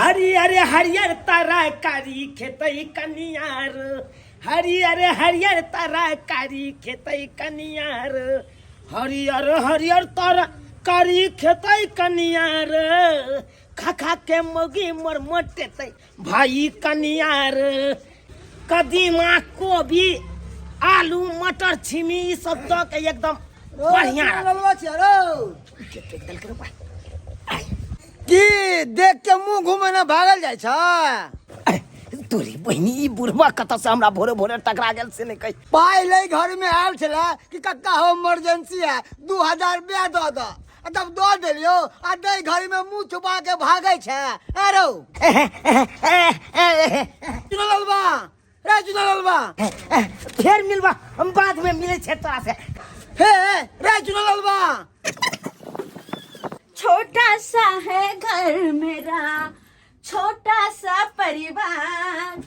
हरियर हरियर तरकारी खेतै कनियार, हरियर हरियर तरकारी खेतै कनियार, हरियर हरियर तरकारी खेतै कनियार, खा खा के मौगी मोर मोटेतै भाई कनियार। कदीमा कोबी आलू मटर छिमी ई सब दऽ के एकदम बढ़िया ललवा छै रौ। के फेंक देलकै रे बा। की देख के मुंह घुमे ना भागल जाइ छ? अरे, तोरी बहिनी, ई बुढ़वा कतऽ से हमरा भोरे भोरे टकरा गेल से नहि कहि। पाइ लै घर में आयल छले कि कक्का हो इमरजेंसी है, 2000 रुपया दऽ दऽ, आ तब दऽ देलियो आ दै घड़ी में मुंह छुपा के भागै छै। अरे चुना ललबा रे, चुना ललबा। फेर मिलबा, हम बाद में मिलै छै तोरा से। हे रे चुना ललबा। छोटा सा है घर मेरा, छोटा सा परिवार,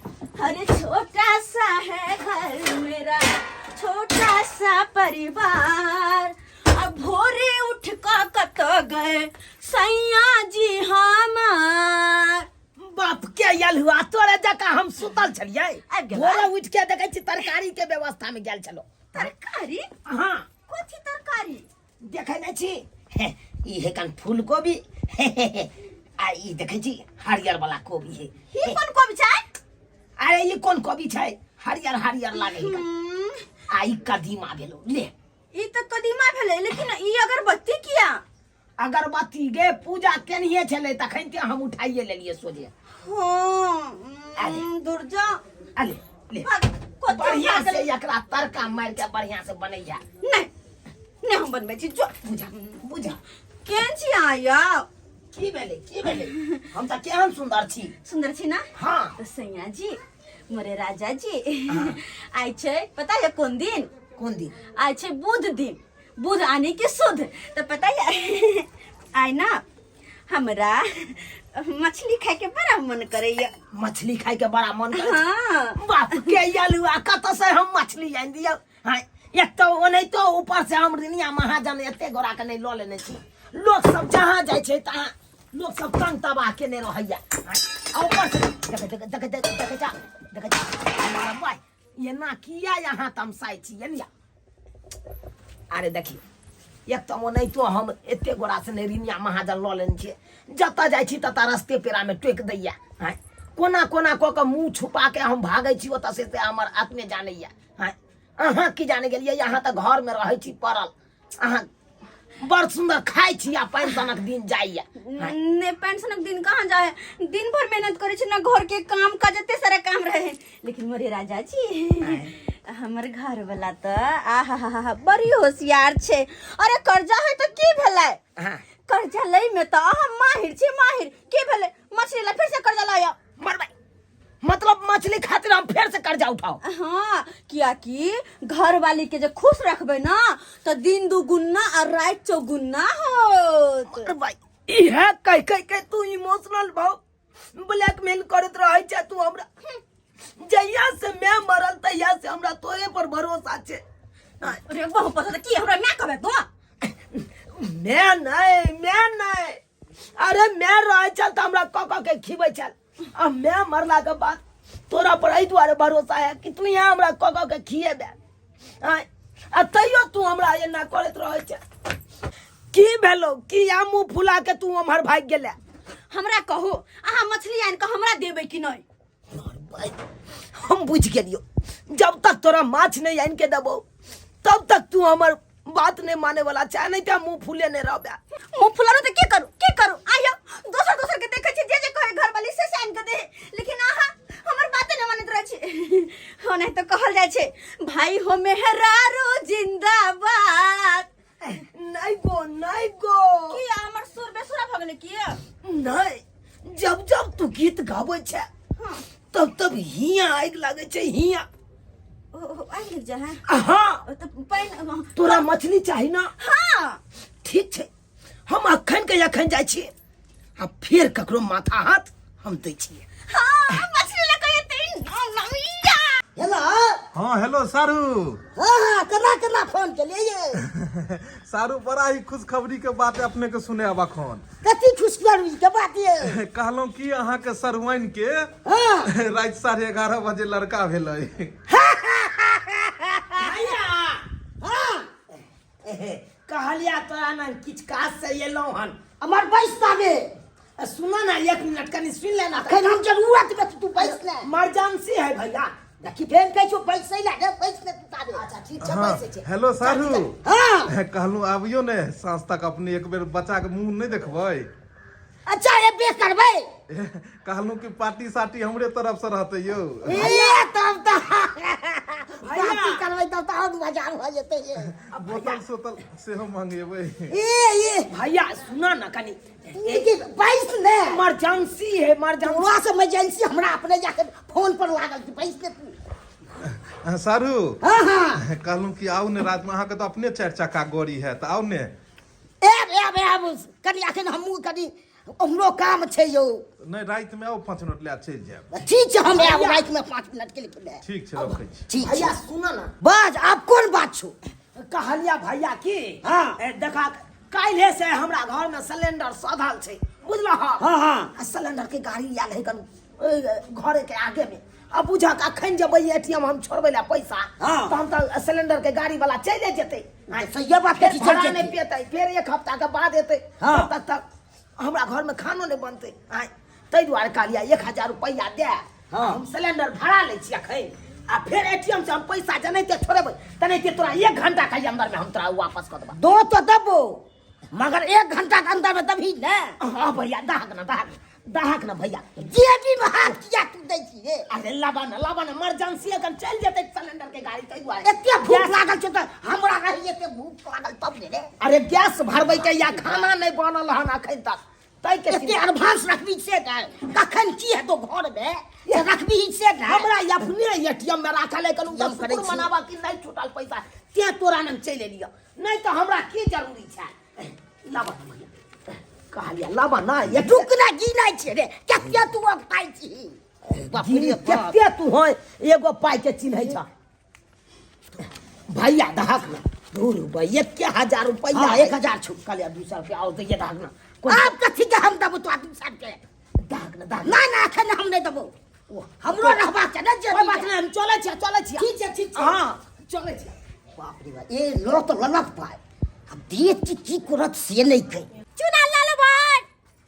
अरे छोटा सा है घर मेरा, छोटा सा परिवार। अब भोरे उठ का कत गए सैया जी हमार। बाप के आयल हुआ, तोरे जकाँ हम सुतल छलियै। आबि गेलै। भोरे उठि के देखै छी तरकारी के व्यवस्था में गेल छलो। तरकारी? हाँ। कथी तरकारी? देखै नहि छी? हे, ई हे कन फूल गोभी, हे, हे, हे। आ ई देखै छी हरियर वाला कोबी है। ई कोन कोबी छै? अरे ई कोन कोबी छै, हरियर हरियर लागे है। आ ई कदीमा भेलो ले। ई तऽ कदीमा भेलै, लेकिन ई अगरबत्ती किया? अगरबत्ती गे पूजा केनहिए छलै तखन ते हम उठाइए लेलियै सोझे। हाँ, अरे। दुर्जा। अले ले। भाग, कथी बढ़िया भागल? से एकरा तड़का मारि के बढ़िया से बनैया। नहीं नहीं, हम बनबै छी जो। बुझा बुझा। केहन छी अहाँ यौ? की भेलै, की भेलै? हम तऽ केहन सुंदर छी। सुंदर छी ना? हाँ। तऽ सैया जी, मोरे राजा जी, आइ छै पता है कोन दिन? कोन दिन? आइ छै बुध दिन, बुध आने के शुद्ध। तऽ पता है आइ ना हमरा मछली खाय के बड़ा मन करैया। मछली खाय के बड़ा मन करै छै? हाँ। बाप के आलू आ कतऽ से हम मछली आनि दियौ? हाँ, एक तऽ ओनाहितो ऊपर से हम रिनिया महाजन एते गोरा के नहि लऽ लेने छी। लोक सब जहाँ जाइ छै तहाँ लोक सब तंग तबाह केने रहैया। हाँ, आ ऊपर से देख देख देख देख देख जा देख जा हमारा भाई एना किया यहाँ तमसाइ छी एनिया? अरे देखियौ, एक तऽ ओनाहितो हम एते गोरा से नहि रिनिया महाजन लऽ लेने छियै, जतऽ जाइ छी ततऽ रस्ते पेड़ामे टोकि दैया। आँय, कोना कोना कऽ कऽ मुँह छुपा के हम भागै छी ओतऽ से, से हमर आत्मे जानैया। आँय, अहाँ की जाने गेलियै? अहाँ तऽ घरमे रहै छी पड़ल, अहाँ बड़ सुन्दर खाइ छी आ पेंशनक दिन जाइया। आँय। ने पेंशनक दिन कहाँ जाए, दिन भर मेहनत करे छी ना, घर के काम काज एते सारा काम रहे। लेकिन मोरे राजा जी, हमर घर वाला त आहा हा हा बड़ी होशियार छे। अरे कर्जा है त की भेलै? हाँ। कर्जा लै में त अहाँ माहिर छी माहिर। की भेलै मछली ला फिर से कर्जा लाया? मरबै मतलब मछली खातिर हम फेर से कर्जा उठाओ? हाँ, कियाकि घर वाली के जे खुश रखबै ना त दिन दुगुना और रात चौगुना होत। मरबै इहे कह कह के तू इमोशनल भाव ब्लैकमेल करत रहै छै तू हमरा। जहिया से मैं मरल तहिया से हमरा तोरे पर भरोसा छै। अरे बहु पसंद की हमरा मैं कहबे तो? मैं नहीं, मैं नहीं। अरे मैं रहै छल तऽ हमरा कऽ कऽ के खिबै छल, आ मैं मरला के बाद तोरा पर एहि दुआरे भरोसा है कि तू यहाँ हमरा कऽ कऽ के खिएबे। आँय, आ तैयो तू हमरा एना करैत रहै छै। की भेलो कि या मुँह फुला के तू उम्हर भागि गेले? हमरा कहू, अहाँ मछली आनि कऽ हमरा देबै कि नहि? हम बुझि गेलियो, जब तक तोरा माछ नहीं आनि के देबो तब तक तू हमर बात नहीं माने वाला छै, नहीं तऽ मुँह फूले नहीं रहबे। मुँह फुलानो तऽ की करू, की करू? आइयो दोसर दोसर के देखै छी, जे जे कहै घर वाली से से आनि के दे, लेकिन अहाँ हमर बाते नहि मानैत रहै छी। हो नहीं तऽ कहल जाइ छै भाई हो मेहरारू जिंदाबाद। नहीं गो, नहीं गो। की हमर सुर बेसुरा भऽ गेलै की? नहीं, जब जब तू गीत गाबै छै तब तब हिया आगि लागै छै हिया। ओ, ओ, आगि लागि जाइ है? हाँ। ओ, तऽ पानि। तोरा मछली चाही ना? हाँ। ठीक छै, हम अखन के अखन जाइ छी आ फेर ककरो माथा हाथ हम दै छियै। हाँ, मछली लऽ कऽ एतै। हेलो। हाँ हेलो सारू। हाँ हाँ, केना केना फोन केलियै ये? सारू, बड़ा ही खुशखबरी के बात अपने के सुने अब अखन। कथी खुशखबरी के बात ये? कहलहुँ कि अहाँ के सरवाइन के हाँ। राति 11:30 बजे लड़का भेलै। भैया, हाँ कहलिया तोरा ने किछु काज से एलहुँ हन। अमर बैस ताबे। सुनो ना एक मिनट, कनी सुन लेना। अखन हम जरूरत में तू बैस ले। इमरजेंसी है भैया। देखी फेर कहै छौ बैसै ले रे, बैस ले तू ताबे। अच्छा ठीक छै। हाँ, बैसै छै। हेलो सारू। हाँ। कहलहुँ आबियो ने साँझ तक, अपने एक बेर बच्चा के मुंह नहीं देखबै? अच्छा एबे करबै। कहलहुँ कि पार्टी साटी हमरे तरफ से रहतै यौ। ए तब तऽ पार्टी करबै तब तऽ और मजा भऽ जेतै ये। बोतल सोतल सेहो मंगेबै। ए ए भैया सुना ना कनी। लेकिन बैस ने। इमरजेंसी है, इमरजेंसी। तोरा से इमरजेंसी हमरा अपने जाके फोन पर लागल कि बैस ने तू। हाँ, सारू। हाँ हाँ। कहलहुँ कि आउ ने रात में, अहाँके तऽ अपने चारि चक्का गाड़ी है तऽ आउ ने। आब आब आब, कनी अखन हमहूँ कनी हमरो काम छै यौ। नहि, राति में आउ, 5 मिनट लए चलि जायब। ठीक छै, हम आयब राति में 5 मिनट के लिए। ठीक छै, रखै छी। ठीक भैया छै। सुनो ना। बाज, आब कोन बात छौ? कहलिया भैया की, हाँ। ए, देखा काल्हे से हमरा घर में सिलेंडर सधल छै, बुझलह? हाँ, हाँ। आ सिलेंडर के गाड़ी आयल है कन घरे के आगे में। अब बुझक अखन जेबै एटीएम हम छोड़बै ला पैसा, हाँ। तऽ हम तऽ सिलेंडर के गाड़ी वाला चले जेतै। हाँ, सहिए बात फेर कहै छी, भाड़ा चलि नहि जेतै। पेतै, फेर एक हफ्ता के बाद एतै। हाँ। तब तक तक हमरा घर में खानो नहि बनतै। आँय, ताहि दुआरे कहलियै 1000 रुपैआ दे। हाँ। हम सिलेंडर भरा लै छी अखन आ फेर एटीएम से हम पैसा जनाइते छोड़ेबै तनाइते तोरा 1 घंटा के अंदर में हम तोरा वापस कऽ देबा। दो तो देबो, मगर 1 घंटा के अंदर में दबही ने। हाँ भैया, दाहक ना, दाहक दाहक ना भैया। जेबी में हाथ किया तू दै छी रे? अरे लाबा ना, लाबा ना, इमरजेंसी अखन चलि जेतै सिलेंडर के गाड़ी, ताहि दुआरे। एते भूख लागल छै तऽ हमरा रही एते भूख लागल तब ने रे। अरे गैस भरबै के या खाना नहि बनल हन अखन तक, ताहि के एते चिन्ता। एडवांस रखबी से ने, कखन की हेतौ घर में से रखबी से ने। हमरा अपने एटीएम में राखल है, कहलहुँ जम करै शुक्र छी। मनाबा कि नहि छूटल पैसा, तें तोरा नंग चलि एलियौ, नहि तऽ हमरा की जरूरी छै। लाबा ना भैया, कहलिया लाबा ना। एक रुक ना, गिनै छै रे, कते तू अगताइ छी? बाप रे बाप। कते तू होय एगो पाइ के चिन्है छ भैया? दहक ना, 2 रुपैआ, 1000 रुपैआ। हाँ, 1000 छौ। कहलिया 200 रुपया और दैये, दहक ना। आब कथी के हम देबो तोरा 200 रुपया? दहक ना, दहक। ना ना, एखन हम नहि देबो, हमरो रहबाक छै ने। कोई बात नहीं, हम चलै छियै, चलै छियै। ठीक छै, ठीक छै। हाँ चलै छियै। बाप रे बाप, ए लो तऽ ललक पाइ, आब देख की की करत से नहि कहि। चुना लाल भाई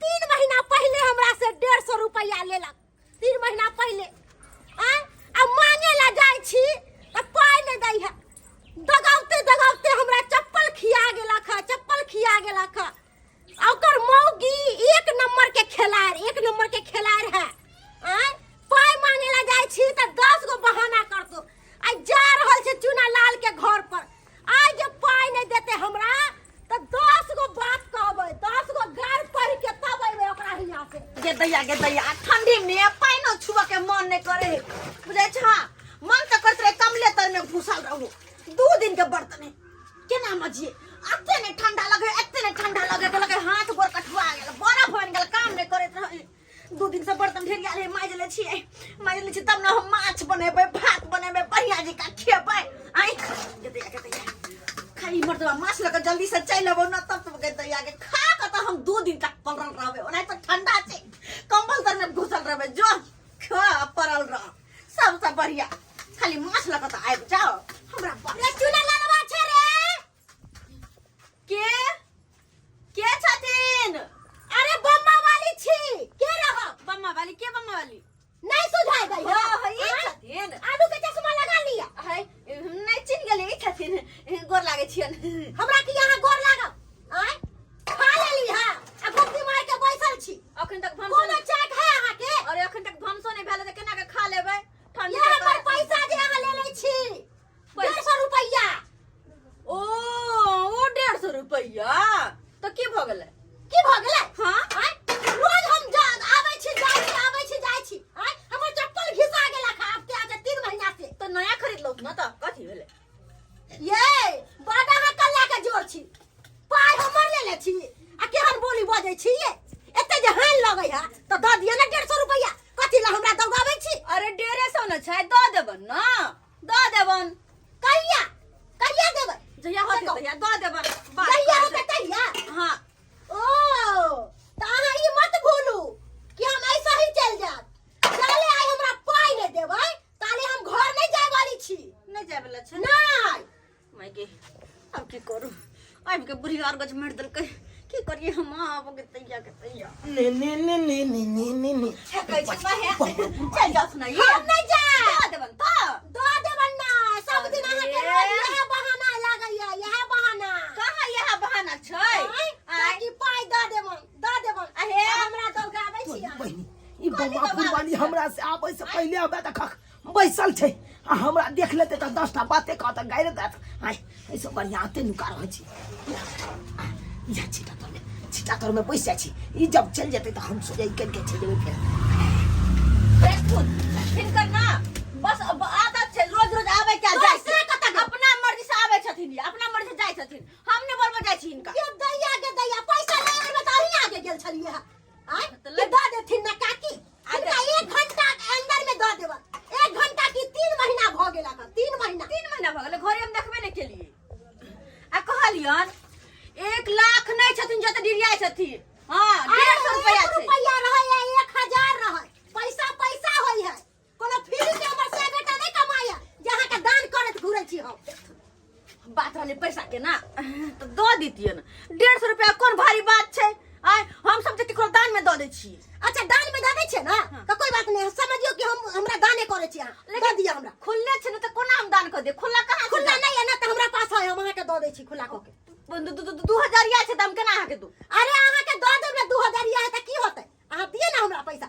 3 महीना पहले हमरा से 150 रुपया लेलक, 3 महीना पहले। आय आ मांगे ला जाइ छी त पाइ नहि दै है। दगावते दगावते हमरा चप्पल खिया गेलक है, चप्पल खिया गेलक है। आ ओकर मौगी 1 नंबर के खेलाड़, 1 नंबर के खेलाड़ है। आय पाइ मांगे ला जाइ छी त 10 गो बहाना करतो। आइ जा रहल छै चुना लाल के घर पर, आइ जे पाइ नहि देते हमरा त 10 गो बात कहबै, 10 गो गार पढ़ के तब अइबै ओकरा हियाँ से। गे दैया, गे दैया, ठंडी में पाइनो छुअ के मन नहीं करे, बुझै छा? मन तऽ करत रहे कमले तर में घुसल रहू। 2 दिन के बर्तन है, केना मजिए? एते ने ठंडा लगे, एते ने ठंडा लगे के लगे हाथ गोर कठुआ गेल, बरफ बन गेल, काम नहीं करैत रहे। 2 दिन से बर्तन ढेरिया रहे, माजि ले छियै, माजि ले छियै तब ने हम माछ बनेबै, भात बनेबै, बढ़िया जकाँ खेबै। आइ गे दैया, गे दैया, खाली मर्दबा माछ लऽ कऽ जल्दी से चलि अबौ ने तब तब गे दैया के खा कऽ तऽ हम 2 दिन तक पड़ल रहबै। ओनाहि तऽ ठंडा छै, कम्बल तर में घुसल रहबै, जो खा पड़ल रह, सबसँ बढ़िया। खाली माछ लऽ कऽ तऽ आबि जाओ हमरा। रे चुना ललवा छै रे। के के छथिन? अरे बम्मा वाली छी, के रहब? बम्मा वाली के? बम्मा वाली नहीं सुझाई गई। हाँ, ई छथिन। आलू के चश्मा लगा लिया। है, नहीं चिन्ह गेली, ई छथिन। गोर लागै छियन। हमरा की यहाँ गोर लागल? आय खा लेली हां आ गुप्ती मार के बैसल छी। अखन तक भनसो कोनो चेक है अहाँ के? अरे अखन तक भनसो नहीं भेल तऽ केना के खा लेबै? ठंडी ये के हमर कारण। पैसा जे अहाँ ले लै छी 150 रुपैया। ओ ओ 150 रुपैया तऽ की भऽ गेलै? की भऽ गेलै? हाँ। आँय, रोज हम जा आबै छी जाइ छी, आबै छी जाइ छी। आँय हमर चप्पल घिसा गेलक हँ आबते आबते 3 महीना से। तऽ नया खरीद लौ ने तऽ कथी भेलै? ये बड अहाँ कल्ला के जोर छी। बुढ़िया गज मारि देलकै। की करिए हम आब के तैया के तैया। ने ने ने ने ने ने ने ने। हे कहै छी माहे, चलि जाउ सुनाइए। हम नहि जायब। दऽ देबनि तऽ। दऽ देबनि ना, सब दिन अहाँके रोज इएह बहाना लागैया, इएह बहाना। कहाँ इएह बहाना छै? आँय? आँय? काकी पाइ दऽ देबनि, दऽ देबनि। अहे। हमरा दौगाबै छी अहाँ। बहिनी, ई बम्मापुर वाली हमरा से आबै से पहिले आबै देखक बैसल छै आ हमरा देख लेतै तऽ 10टा बाते कहत, गारि देत। आय एहिसँ बढ़िआँ एते नुका रहै छी। इएह छिटा तरमे, छिटा तरमे बैस जाइ छी। ई जब चलि जेतै तऽ हम सोझे करि के चलि जेबै फेर। देखथुन हिनकर ना बस अब आदत छै रोज रोज आबै के आ जाइ के। अपना मर्जी से आबै छथिन, अपना मर्जी से जाइ छथिन। हम नहि बोलबे जाइ छी हिनका। ये दैया के दैया, पैसा नहि आनबै तऽ अहीं आगे गेल छलियै हँ। आँय? तऽ कि दऽ देथिन ना काकी? हिनका 1 घंटा के अंदर में दऽ देबनि। 1 घंटा की 3 महीना भऽ गेल अखन, 3 महीना। 3 महीना भऽ गेलै, घरे हम देखबे नहि केलियै। आ कहलियन 1 लाख नहि छथिन जते डिरियाइ छथिन। हँ, 150 रुपैआ एक छै। रुपैआ रहै या 1000 रहै, पैसा पैसा होइ है। कोनो फ्री के हमर से बेटा नहि कमाइ है जे अहाँके दान करैत घुरै छी हम। बात रहलै पैसा के ना तऽ दऽ दितियै ने। 150 रुपैआ कोन भारी बात छै? आँय, हम सब जे ककरो दान में दऽ दै छियै। अच्छा, दान में दऽ दै छियै ना तऽ कोइ बात नहि, समझियौ कि हम हमरा दाने करै छी अहाँ, दऽ दिअ हमरा। खुलले छै ने तऽ कोना हम दान कऽ दियै? खुल्ला कहाँ छै? खुल्ला नहि है ना तऽ हमरा पास है, हम अहाँके दऽ दै छी खुल्ला कऽ के। 2000 छै तऽ हम केना अहाँके दू? अरे अहाँके दऽ देब ने, 2000 है तऽ की होतै? अहाँ दिअ ने हमरा पैसा,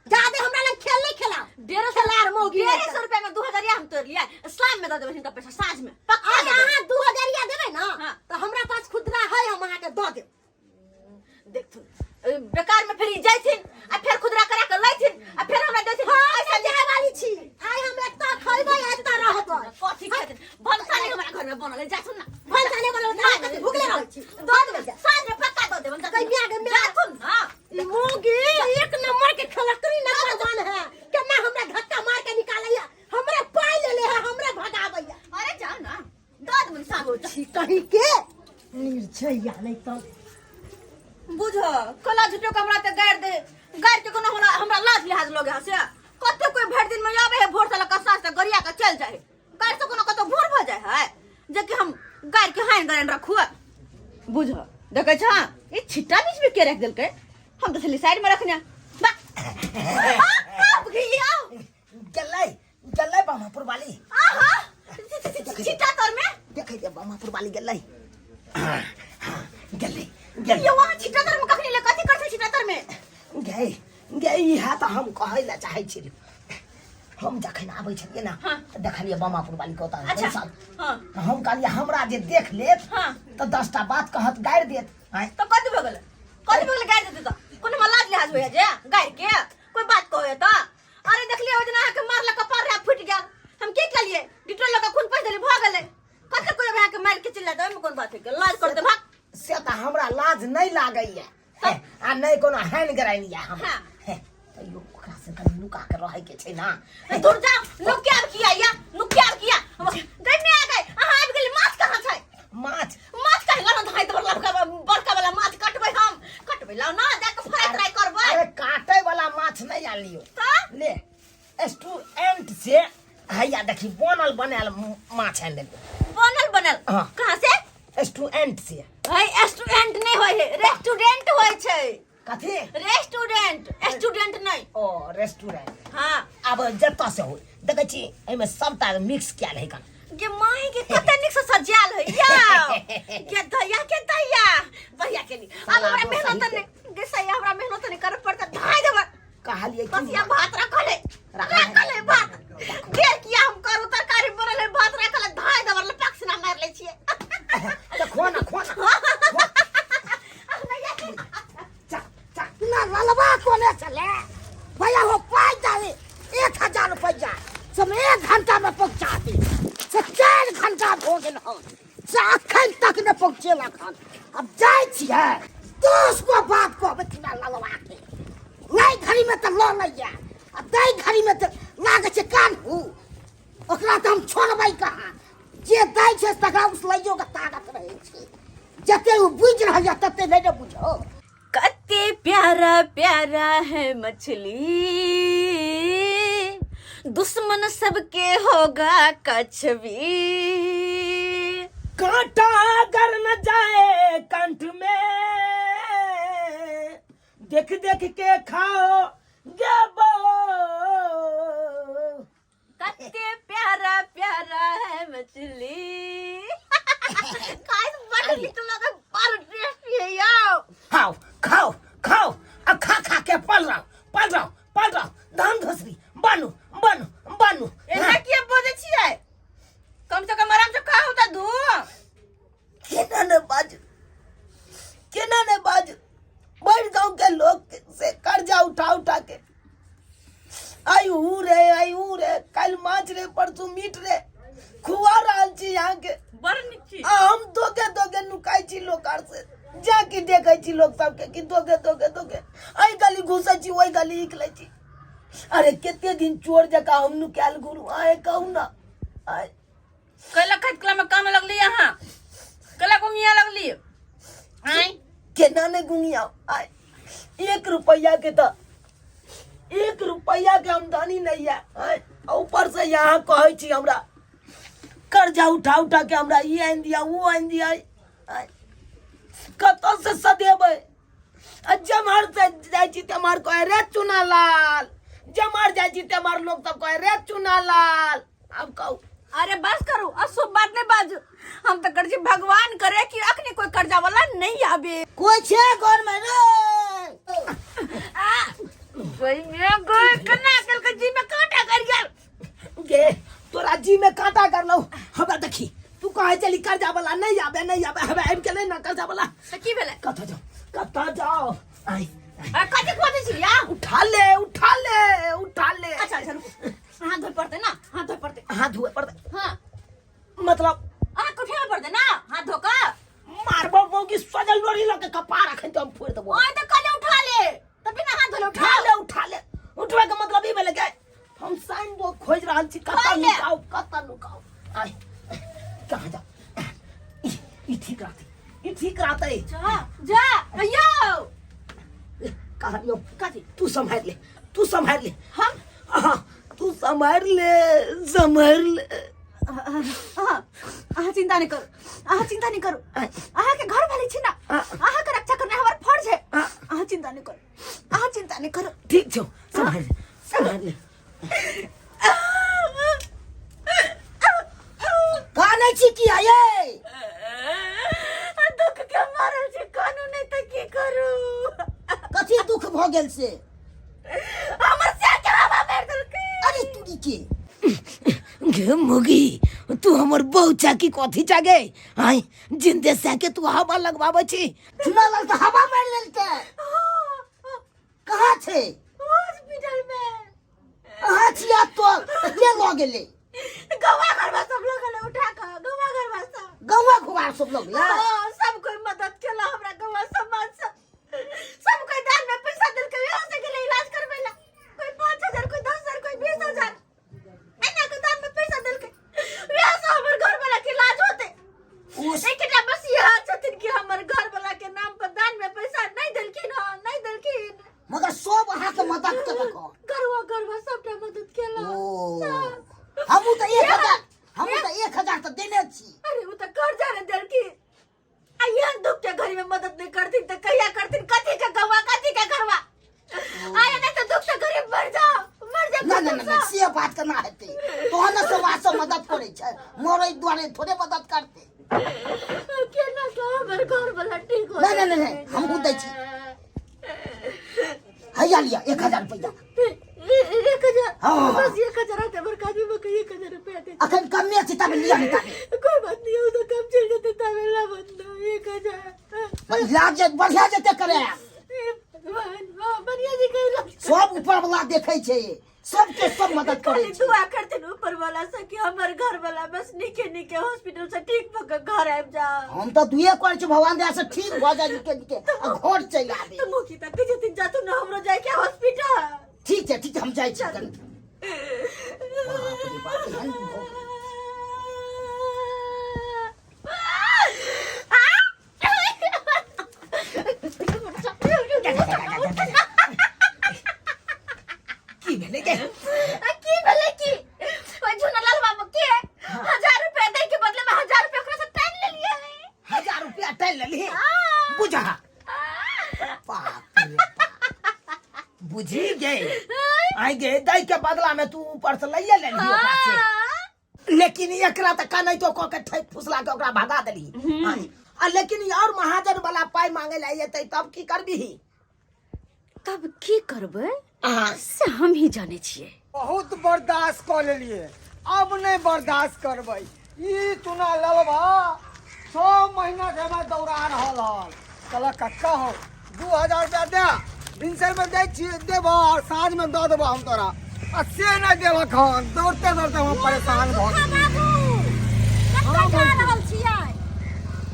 जादे हमरा लग खेल नहीं खेलाओ। 150 खेलार मौगी डेढ़ नहीं सौ रुपया में 2000 हम तोड़ लिया, शाम में दऽ देबै हिनका पैसा, साँझ में पक्का अरे दऽ देबै। अहाँ 2000 देबै ना हाँ। तऽ हमरा पास खुदरा है, हम अहाँके दऽ देब। देखथुन बेकार में फिर ई जाइथिन आ फिर खुदरा करा के लैथिन आ फिर हमरा देथिन। हाँ, पैसा हम जाय वाली छी, आइ हम एतऽ खैबै, एतऽ रहबै। कथी खेथिन? भनसा नहि हमरा घर में बनल है, जाथुन ना। भनसा नहि बनल है, तऽ अहाँ कथी भुखले रहै छी? दऽ देबै साँझ में, पक्का दऽ देबै। गै मिया, गै मिया। जाथुन ना। ई मौगी 1 नंबर के खलकरी नंबर 1 है, केना हमरा धक्का मार के निकालैया, हमरा पाइ लेले है, हमरा भगाबैया। अरे जाओ ना, दऽ देबै साँझ में। छी कहीं के निर्जया नहीं तो बुझ कला झूठो के हमरा ते गारि दे, गारि के कोनो हमरा हमरा लाज लिहाज लगे है से कते कोई भरि दिन में आबे है भोर से लऽ कऽ साँझ तक गरिया के चल जाए है। गारि से कोनो कतौ भोर भऽ जाए है जे कि हम गारि के हानि गरानि रखू। बुझ देखै छ ई छिट्टा बीच में के रख देलकै? हम तऽ छली साइड में रखने। बा गेलै गेलै बामापुर वाली। आहा, छिट्टा तर में देखै जे बामापुर वाली गेलै। गेलै गेलै। ये वहाँ छिट्टा तर में कखनी ले कथी करछै छिट्टा तर में? गै गै, इएह तऽ हम कहै लए चाहै छी। हम जखन आबै छलियै ने हाँ। तऽ देखलियै बामापुर वाली के ओतऽ अच्छा, बैसल। हाँ। तऽ हम कहलियै हमरा जे देख लेत हाँ। तऽ 10टा बात कहत, गारि देत। आँय? तऽ कथी भऽ गेलै? कथी भऽ गेलै गारि देतै तऽ? कोनो हमरा लाज लिहाज होइया जे गारि के कोइ बात कहै तऽ? अरे देखलियै ओहि दिन अहाँके मारलक कपार रहे फुटि गेल, हम की केलियै? डिटोल लऽ कऽ खून पोछि देलियै, भऽ गेलै। कते कोइ अहाँके मारि के चलि जायत, ओहिमे कोन बात है? लाज करतै भाग। से तऽ हमरा लाज नहि लागैया आ नहि कोनो हानि गरानि यऽ हमरा। हाँ। हे, तैयो ओकरा से कनि नुका के रहै के छै ना। दूर जाओ, नुकियाब किया या नुकियाब किया? हम गई में आ गई, अहाँ आबि गेली। माछ कहाँ छै? माछ? माछ कहाँ? लाओ ना, धाइ देबै लबका बड़का वाला माछ कटबै, हम कटबै। लाओ ना, जाके फ्राई त्राई करबै। अरे काटे वाला माछ नहि आनलियौ। तऽ? ले रेस्टोरेंट से हैया देखी बनल बनायल माछ आनि देलियौ। बनल बनल? हाँ। कहाँ से? रेस्टोरेंट से। है रेस्टोरेंट नहीं होय है, रेस्टोरेंट होय छै। कथी? रेस्टोरेंट, रेस्टोरेंट नहीं। ओ रेस्टोरेंट। हाँ। आब जतऽ से होय देखै छी एहिमे सबटा मिक्स कयल है कन। गे माही के कते नीक से सजायल है या के दया के दया बढ़िया के नी। अब हमरा मेहनत नहीं गे सही, हमरा मेहनत नहीं करे पड़ता, धाय देबै। कहलियै कि बसिया भात रखल है, रखल है। रखल है भात। देर किया हम करू, तरकारी बनल है, भात रखल है, धाय देबै लपक से ना मार लै छियै। तऽ खो ना, खो ना। चा चा ना ललवा कोने चले भैया हो पाई डाले 1000 रुपया सब 1 घंटा में पहुंचा दी, से 4 घंटा हो गेल हन, से अखन तक ने पहुंचेलक हन। अब जाइ छियै 10 गो बात कहबै तिना ललवा के, लै घड़ी में तऽ लऽ लैया आ दै घड़ी में तऽ लागै छै कान्हू, ओकरा तऽ हम छोड़बै कहाँ? जे दै छै तकरा उसलैयो के ताकत रहै छै, जते ओ बुझि रहल यऽ तते नहि ने बुझौ। कते प्यारा प्यारा है मछली, दुश्मन सबके होगा कछबी। कांटा अगर न जाए कंठ में, देख देख के खाओ गे बो। कते प्यारा प्यारा है मछली। गाइस, बड़ नीक लगे, बड़ टेस्टी है यार। खाओ खाओ खाओ आ खा खा के पल रहो पल रहो पल रहो। धान धोसरी बनू बनू बनू। एना किया बजै छियै? कम से कम आराम से खाओ त दू। केना ने बाजू, केना ने बाजू, बड़ गांव के लोग से कर्जा उठा उठा के आई ऊ रे आई ऊ रे, कल माछ रे परसू मीट रे खुआ रहल छी यहाँ के। बड़ नीक छी। आ हम दोगे दोगे नुकाई छी लोग आर से, जा की देखै छी लोग सबके कि दोगे दोगे दोगे एहि गली घुसै छी ओहि गली निकलै छी। अरे कते दिन चोर जकाँ हम नुकायल घुरू, आए कहू ना। आए कैला खाइत कला में कान लगली अहाँ? कैला गुंगिया लगली? आय केना ने गुंगिया? आए एक रुपया के तो एक रुपया के आमदनी नहीं है। आए ऊपर से यहाँ कहै छी हमरा कर्जा उठा उठा के हमरा ई आनि दिया ओ आनि दिया। आए कतऽ से सदेबै? आ जमहर से जाइ छी तमहर कहै रे चुना लाल, जमहर जाइ छी तमहर लोग सब कहै रे चुना लाल। आब कहू। अरे बस करू, अशुभ बात नहीं बाजू। हम तो कर छी भगवान करे कि अखनी कोई कर्जा वाला नहीं आवे। कोई छे घर में रे? आ कोई में गए कना कल के जी में कांटा कर गेल। गे तोरा जी में कांटा करलौ। हमरा देखी तू कहे चली कर्जा वाला नहीं आवे नहीं आवे, हमे आबि गेलै ना कर्जा वाला। त की भेलै? कतऽ जाओ कतऽ जाओ? आइ आ कथि खोजै छी या? उठा ले उठा ले उठा ले। अच्छा अच्छा रुकू, हाथ धोए पड़तै ना, हाथ धोए पड़तै। हाथ धोए पड़तै? हाँ। मतलब अहाँ के उठेबे पड़तै ना हाथ धो कऽ। मारबो बौगी सजल डोरी लऽ के कपार अखन तो हम फोड़ि देबो। ओए तऽ कहले उठा ले, तऽ बिना हाथ धोले उठा ले उठा ले। उठबै के मतलब ई भेलै के हम साइन बोर्ड खोजि रहल छी, कतऽ खोजि ले। नुकाउ कतऽ नुकाउ। आइ कहाँ जाउ? ई ठीक रहतै, ई ठीक रहतै। जा जा अयौ कहलियौ कथी? तू सम्हारि ले, तू सम्हारि ले। हम? हाँ, तू सम्हारि ले सम्हारि ले। अहाँ अहाँ चिंता नहीं करू, अहाँ चिंता नहीं करू। अहाँ के घर वाली छी ना, अहाँ के रक्षा करना हमार फर्ज है। अहाँ चिंता नहीं करू, अहाँ चिंता नहीं करू। ठीक छौ, सम्हारि ले सम्हारि ले। कानै छी किया ये? दुख के मारल छी, कानू नहीं त की करू? कथी दुख भ गेल से? हमर से के हवा मार देलकै। अरे तुरी के गे मुगी, तू हमर बहू चा की कथी चागे? आय जिंदे से के तू हवा लगवाबै छी। चुनालाल के हवा मार लेलकै। कहाँ छै? हॉस्पिटल में। अहाँ छिया तो के लऽ गेलै? गौवा घरवा सब लोग गेलै उठा के, गौवा घरवा सब। गौवा घुमार सब लोग गेलै? हाँ, सब कोई मदद केला हमरा, गौवा समाज सब सब कोई दान में पैसा देलकै, यहाँ से गेलै इलाज करबै ला। कोई 5000, कोई 10,000, कोई 20,000, एना के दान में पैसा देलकै। वएह से हमर घर वाला के इलाज होते। एकटा बस इएह छथिन कि हमर घर वाला के नाम पर दान में पैसा नहीं देलखिन। हाँ, नहीं देलखिन। मगर सब अहाँके मदद केलक हँ? घरवा घरवा सबटा मदद केला। ओ हमहूँ तऽ 1000, हमहूँ तऽ 1000 तऽ देने छी। अरे ओ तऽ कर्जा ने देलखिन। आ एहन दुख के घड़ी में मदद नहीं करथिन तऽ कहिया करथिन? कथी के गौवा कथी के घरवा? आया नहीं तऽ दुख के घड़ी मर जाओ मर जाओ। ना ना ना, से बात केना हेतै? तोहन ने समाज सब मदद करै छै, मरै दुआरे थोड़े मदद करतै। केना के हमर घर वाला ठीक हो? ना ना ना, हमहूँ दै छी। हैया लिया 1000 रुपैआ। 1000? हाँ। बस 1000 आते बड़का आदमी में 1000 रुपया दे। अखन कमे छै तब लिया नहीं ताबे। कोई बात नहीं, वो तो कम चल जाते तबे ला बंदा 1000। इलाज जे बढ़िया जेते करे। हे भगवान, हाँ, बढ़िया जी के इलाज। सब ऊपर वाला देखै छै, सबके सब मदद करै खाली छै। दुआ करथिन ऊपर वाला से कि हमर घर वाला बस नीके नीके हॉस्पिटल से ठीक भ के घर आबि जाओ। हम तऽ दुए करै छी, भगवान दया से ठीक भऽ जाय नीके नीके आ घर चलि आबे। तो मुखी तक के जतिन जातु ना हमरो जाय के हॉस्पिटल। ठीक छै ठीक छै, हम जाइ छी कनि। बाप रे बाप, एहन भऽ गेल। की भेलै गे? आ की भेलै की, ओइ झुनलाल बाबू के 1000 रुपया दै के बदले में 1000 रुपया ओकरा से टाइन लेलियै। गे आई गे दै के बदला में तू ऊपर से लइए लेलही ओकरा से लेकिन एकरा तऽ कनाइतो कऽ के ठकि फुसला के ओकरा भगा देलही हाँ। आ लेकिन ई और महाजन वाला पाइ मांगे ला एतै तब की करबिही तब की करबै हाँ से हम ही जानै छियै बहुत बर्दाश्त कऽ लेलियै अब नहि बर्दाश्त करबै ई चुना ललबा 6 महीना से हमरा दौड़ा रहल हन। कहलक कक्का हो 2000 रुपया दे, भिनसरमे दै छियै देबह और साँझमे दऽ देबह हम तोरा, आ से नहि देलक हन। दौड़ते दौड़ते हम परेशान भऽ गेलियै। बाबू हाँ, कतऽ जा भौजी। रहल छियै?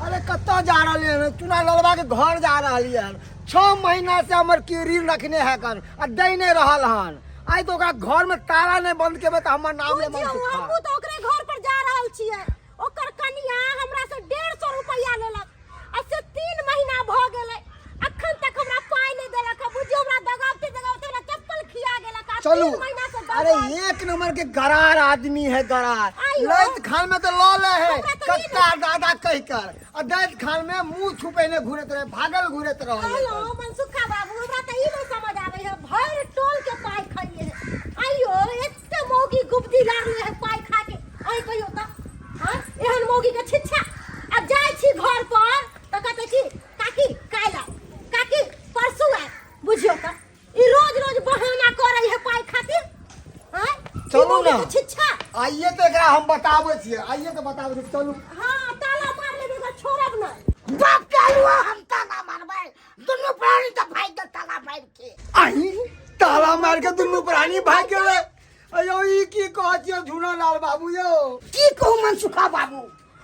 अरे कतऽ जा रहलियै हन? चुना ललबा के घर जा रहलियै हन। 6 महीना से हमर की ऋण रखने है कन आ दै नहि रहल हन। आइ तो ओकरा घर में ताला नहीं बंद केबै तऽ हमर नाम ले बुझियौ मनसुखा। हमहूँ तऽ ओकरे घर पर जा रहल छियै। ओकर कनिया हमरा से 150 रुपया लेलक आ से 3 महीना भऽ गेलै, अखन तक हमरा पाइ नहि देलक। बुझियौ हमरा दगाबते दगाबते हमरा चप्पल खिया गेलक आ चलू 3 महीना से अरे दगाब। एक नंबर के गरार आदमी है गरार। आइयो। लैत खान में तो लऽ ले है हमरा तऽ नींद कक्का दादा कह कर, आ दैत खान में मुंह छुपेने घुरैत रहे, भागल घुरैत रहे। कहलहुँ मनसुखा बाबू हमरा तऽ ई नहि समझ आबै है, भरि टोल के पाइ खाइए है। आइयो एते मौगी गुबदी लागले है पाइ खा के। अहीं कहियौ तऽ हाँ एहन मौगी के छिच्छा। आ जाइ छी घर पर तऽ कहतै कि काकी काल्हि आउ, काकी परसू आउ। बुझियौ तऽ ई रोज रोज बहाना करै है पाइ खातिर। हाँ ई चलू मौगी ना। के छिच्छा। आइए तऽ एकरा हम बताबै छियै, आइए तऽ बताबै छियै, चलू। हाँ ताला मार लेबै एकरा छोड़ब नहि। बाप के अलुआ हम ताला मारबै, दुनू प्राणी तऽ भागि गेल ताला मारि के। आही ताला मार के दुनू प्राणी भागि गेलै। अयो ई की कहै छियै झूना लाल बाबू यौ? की कहू मनसुखा बाबू,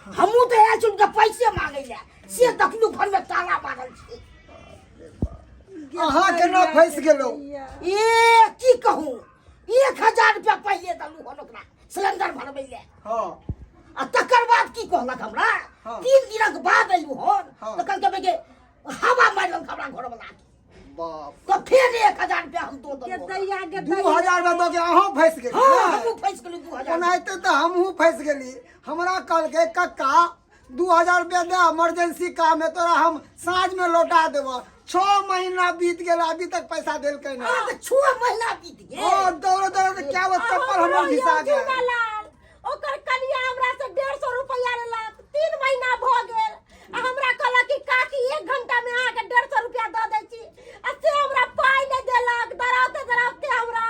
हमहूँ तऽ आयल छी हुनका पैसे मांगै लए, से देखलू घर में ताला मारल छै। अहाँ केना फँसि गेलहुँ? ए की कहू, 1000 रुपया पहिले देलहुँ हन ओकरा सिलेंडर भरबै लए। हाँ। आ तकर बाद की कहलक हमरा, हाँ। 3 दिनक बाद एलहुँ हन हाँ। तऽ कहलकै कि हवा मारि लेलक हमरा घरवला के। बाप। तऽ फेर 1000 रुपया हम दऽ देलहुँ। दैया गे 2000 रुपया दऽ के अहूँ फँसि गेली? हाँ, हमहूँ फँसि गेलहुँ 2000। ओनाहिते तऽ हमहूँ फँसि गेली। हमरा कहलकै कक्का 2000 रुपया दे, इमरजेंसी काम है तोरा, हम साँझ में लौटा देबह। 6 महीना बीत गेल, अभी तक पैसा देलकै नहीं। हाँ, तऽ 6 महीना बीत गेल। और दौड़े दौड़े क्या वो चप्पल हमर घिसा गेल। लाल ओकर कनिया हमरा से 150 रुपया लेलक, 3 महीना भऽ गेल आ हमरा कहलक कि काकी 1 घंटा में अहाँके 150 रुपया दऽ दै छी, आ से हमरा पाइ नहि देलक। दरावते दरावते हमरा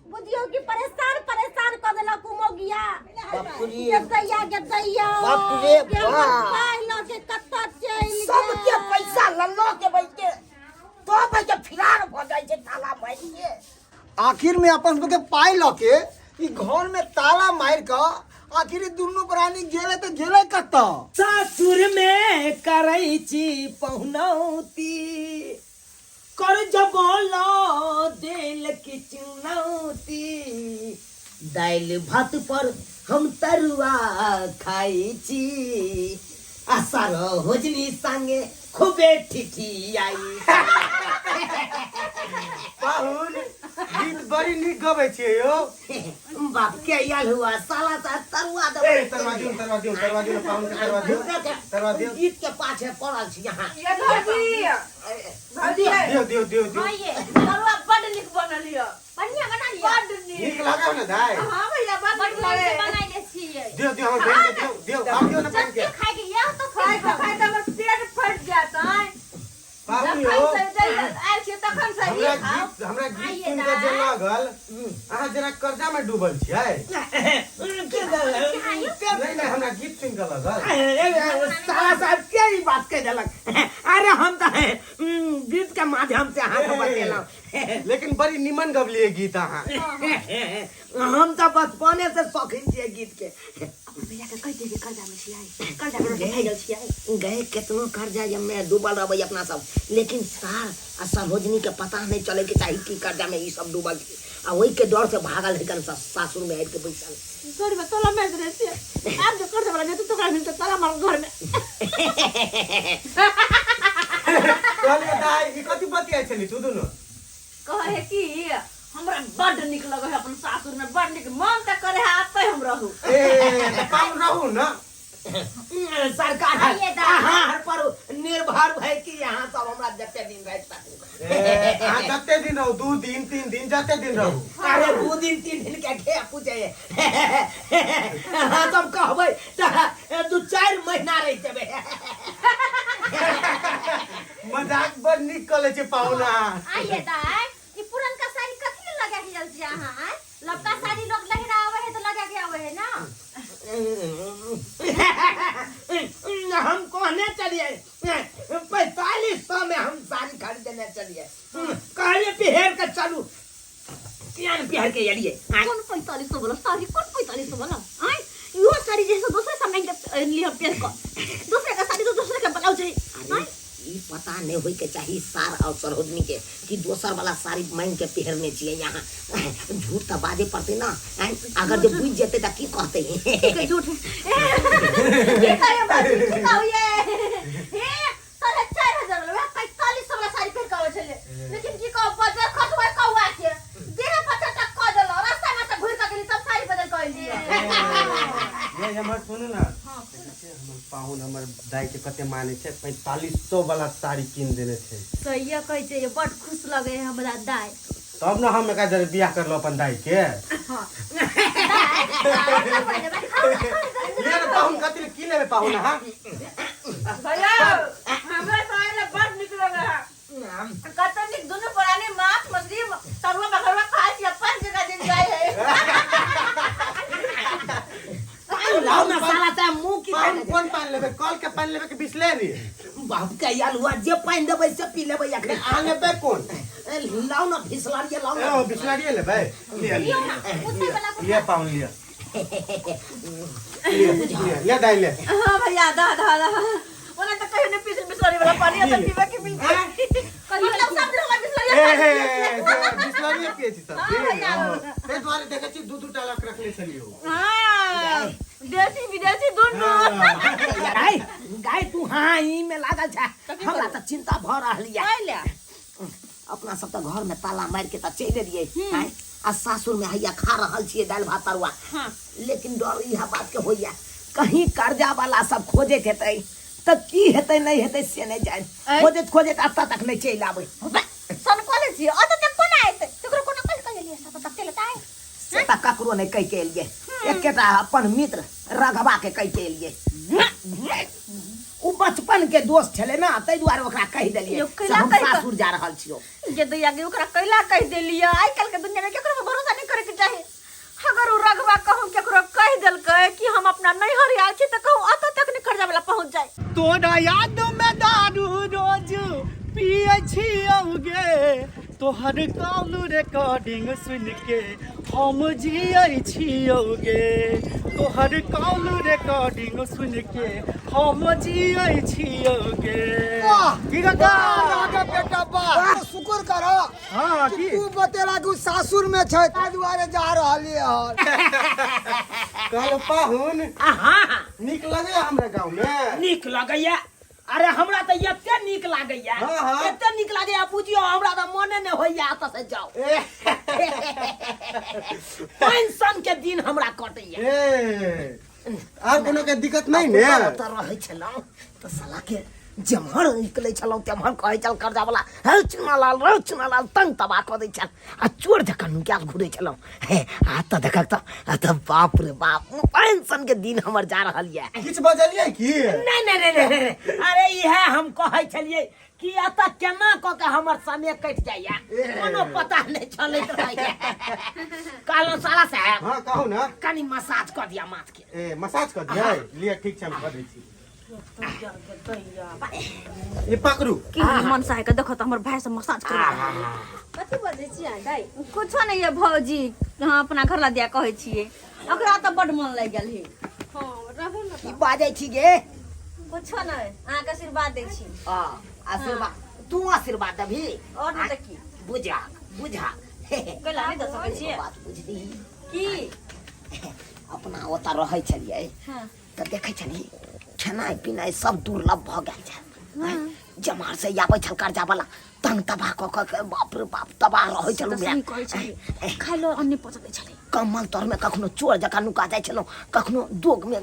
बुझियौ कि परेशान परेशान कऽ देलक उ मौगिया। बाप रे। गे दैया गे दैया। बाप रे गे हमर बाप। पाइ लऽ के कतऽ चलि गेल। सबके पैसा लल्लो के बैठ के तो बैठ के फिरार भऽ जाइ छै ताला मारि के। आखिर में अपन सबके पाइ लऽ के ई घर में ताला मारि कऽ आखिर ई दुनू प्राणी गेलै तऽ गेलै कतऽ? सासुर में करै छी पहुनौती, कर्ज बोलो देल की चुनौती, दालि भात पर हम तरुआ खाइ छी, आ सरोजनी संगे खूबे ठिठियाई। पाहुन गीत बड़ी नीक गबै छियै यौ। बाप के आयल हुआ साला सा तरुआ देबै। ए तरुआ दियौ, तरुआ दियौ, तरुआ दियौ पाहुन के, तरुआ दियौ, तरुआ दियौ। गीत के पाछे पड़ल छी यहाँ। ये भौजी, भौजी दियौ दियौ दियौ दियौ। हाँ ये तरुआ बड नीक बनल यऽ। बढ़िया बना लिया। बड नीक। नीक लागल ने दाइ? हाँ भैया बड बड़ नीक नीक से लागे। बनाइले छियै। दियौ दियौ हमर बहिन के दियौ दियौ, आब दियौ ने बहिन के। जते खाइ के यह तो खाइ खाइ खाइ तऽ हमर पेट फटि जायत आँय। पाहुन जखन यौ से आयल छियै तखन से हमरा ई खाउ। गीत, हमरा गीत सुनि के जे लागल अहाँ जेना कर्जा में डूबल छियै। नहीं नहीं, हमरा गीत सुनि के लागल। साला साहब के ई बात कह देलक। अरे हम तऽ गीत के माध्यम से अहाँके बतेलहुँ। लेकिन बड़ी निमन गबलियै गीत अहाँ। हम तऽ बचपने से शौकीन छियै गीत के। भैया के कह देबे कर्जा में छियै, कर्जा में फैल गेल छियै। गए केतनो कर्जा में डूबल रहबै अपना सब, लेकिन सार आ सरोजनी के पता नहीं चले के चाही कि कर्जा में ई सब डूबल छै, आ ओहि के डर से भागल है कन सासुर में आबि के बैसल। घर में ताला मारि देने छियै। आब जे कर्जा वाला जेतै तकरा मिलतै ताला मारल घर में। कहलियै दाइ ई कथी बतियाइ छली तू दुनू? कहै है कि हमरा बड नीक लगै है अपन सासुर में, बड नीक मन तऽ करे है आते हम रहू। ए तऽ पाहुन रहू ने। सरकार आइए दादा। अहाँ पर निर्भर है कि यहाँ सब हमरा जते दिन रह सकू। ए, अहाँ जते दिन रहू, 2 दिन 3 दिन जते दिन रहू। अरे 2 दिन 3 दिन के के पूछे अहाँ सब कहबै तऽ 2-4 महीना रहि जेबै। मजाक बड़ नीक कऽ लै छै पाहुना। आइए दाई, ई पुरनका साड़ी कथी ले लगा के गेल छी अहाँ? आँय? लबका साड़ी लोग लहिरा आवे है तो लगा के आवे है ना। हम कहने चलिए 4500 में हम साड़ी खरीदने चलिए, कहलिए पिहेर के चलू, कियान पिहर के एलिए। कौन 4500 वाला साड़ी? कौन 4500 वाला? आँय, इहो साड़ी जैसे दूसरे सामान के लिया पेर को, दूसरे का साड़ी तो दूसरे का ब्लाउज है। अरे ई पता नहीं होई के चाही सार और सरोजनी के कि दोसर वाला साड़ी मांग के पहिरने छियै यहाँ। झूठ तऽ बाजे पड़तै ना, अगर जे बुझि जेतै तऽ की कहतै? ठीक है, झूठ। की कहियो भाभी, की कहू ये? हे, 4500 वाला, वएह 4500 वाला साड़ी पहिर के आबै छलै। लेकिन की कहू, बजर खसबै कौआ के। देह पर चटक कऽ देलहुँ, रास्ता में से घुरि कऽ गेली, तब साड़ी बदलि कऽ एलियै। ये हमर सुनू ना, देखै छियै हमर पाहुन हमर दाई के कते मानै छै, 4500 वाला साड़ी कीन देने छै। सहिए कहै छै, ये बड खुश लगै है हमरा दाई। तब ने हम एकरा जरे बियाह करलहुँ अपन दाई के। दाई, खाउ ना, खाउ ना, खाउ ना। ले ने पाहुन, कथी ले, की लेबै पाहुन अहाँ? भैया, हमरा साड़ी ले बड नीक लगै है। कते नीक दुनू प्राणी माछ मछली तरुआ बघरुआ खाइ छी, अपन जगह दिन जाइ है। लाओ ना साला ते मुंह की पाहुन कोन पानि लेबै, कल के पानि लेबै कि बिसलेरी? बाप के आयल हुआ, जे पानि देबै से पी लेबै अखन। अहाँ लेबै कोन? लाओ ना बिसलरिये, लाओ ना। ए, ओ बिसलरिये लेबै? लिअ, लिअ। लिअ पाहुन, लिअ। लिअ, लिअ, लिअ दाइ, लिअ। हाँ भैया, दा दा दा। ओना तऽ कहियो नहि पीछे बिसलरी वाला पानी, तऽ पीबे के मिल मतलब सब दिन हमरा बिसलरी ए, हे, बिसलरिये पियै छी सब दिन? हँ। ताहि दुआरे देखै छी दू दू टा लक रखने छलियौ। हाँ, देसी विदेशी दुनू। गाय गाय तू हाँ ई में लागल छै, हमरा तऽ चिंता भऽ रहल यऽ। कैला? अपना सब तऽ घर में ताला मारि के तऽ चलि एलियै, आँय, आ सासुर में हैया खा रहल छियै दालि भात तरुआ, लेकिन डर इएह बात के होइया कहीं कर्जा वाला सब खोजैत हेतै तऽ की हेतै नहि हेतै से नहि जानि। खोजैत खोजैत एतऽ तक नहि चलि आबै। सन कॉलेज छियै, ओतऽ तक कोना एतै? ककरो कोना कहि कहि एलियै, सब तक चलि एतै। से तऽ ककरो नहि कहि के एलियै, एकेटा अपन मित्र रघवा के कहि के एलियै। ओ बचपन के दोस्त छलै ने, ताहि दुआरे ओकरा कहि देलियै यौ, से कैला हम कहि कऽ- सासुर जा रहल छियौ। जे दैया के ओकरा कैला कहि देलियै? आइ काल्हि के दुनिया में केकरो पर भरोसा नहि करे के चाही। अगर ओ रघवा कहूँ केकरो कहि देलकै कि हम अपना नैहर आयल छी, तऽ कहूँ अतऽ तक नहि कर्जा वाला पहुँच जाय। तोरा याद में दारू रोज पिए छियौ गे, तोहर कॉल रिकॉर्डिंग सुन के हम जियै छियौ गे, तोहर कॉल रिकॉर्डिंग सुन के हम जियै छियौ गे। वाह! की काका? वाह, राघव बेटा वाह, शुक्र करो हाँ, कि की? तू बतेला कि उ सासुर में छै, ताहि दुआरे जा रहलियै हन। कहलहुँ पाहुन, हाँ, नीक लगैया हमरा गाँव में? नीक लगैया। अरे हमरा तऽ एते नीक लागैया, हाँ, हाँ। एते नीक लागैया, बुझियौ हमरा तऽ मने नहि होइया एतऽ से जाउ। पेंशन के दिन हमरा कटैया। ए, आर कोनो के दिक्कत नहीं ने? ओतऽ रहै छलहुँ तऽ साला के जेम्हर निकलै छलहुँ तेम्हर कहै छल कर्जा वाला, हौ चुनालाल, रौ चुनालाल, तंग तबाह कऽ दै छल आ चोर जकाँ नुकायल घुरै छलहुँ। हे, आ तऽ देखक तऽ, आ तऽ बाप रे बाप, पेंशन के दिन हमर जा रहल यऽ। किछु बजलियै की? नहीं नहीं नहीं नहीं, नहीं। अरे इएह हम कहै छलियै कि एतऽ केना कऽ के हमर समय कटि जाइया, कोनो पता नहि चलैत रहैया। कहलहुँ साला साहेब। हाँ, कहू ना। कनी मसाज कऽ दिअ माथ के। ए, मसाज कऽ दियै? लिअ, ठीक छै, हम कऽ दै छी। ये पकड़ू। की मन साहे के देखो तऽ हमर भाई से मसाज करबा। कथी बजै छियै दाइ? कुछो नहीं है भौजी, हम अपना घर ला दिया कहै छियै, ओकरा तऽ बड मन लागि गेल हे। हाँ, रहू ने। की बाजै छी गे? कुछो नहीं, अहाँके आशीर्वाद दै छी। आ, आशीर्वाद? तू आशीर्वाद देबही? और नहीं तऽ की? बुझा बुझा। कैला नहि दऽ सकै छियै? बात बुझली की? अपना ओतऽ रहै छलियै हाँ। तऽ देखै छलियै खेनाइ पिनाइ सब दुर्लभ भऽ गेल छै। जमार से आबै छल कर्जा वाला तंग तबाह कऽ कऽ के बाप रे बाप तबाह रहै छलहुँ सही कहै छलै खाइ लऽ अन्न पचबै छलै कम्बल तरमे कखनो चोर जकाँ नुका जाइ छलहुँ कखनो दोगमे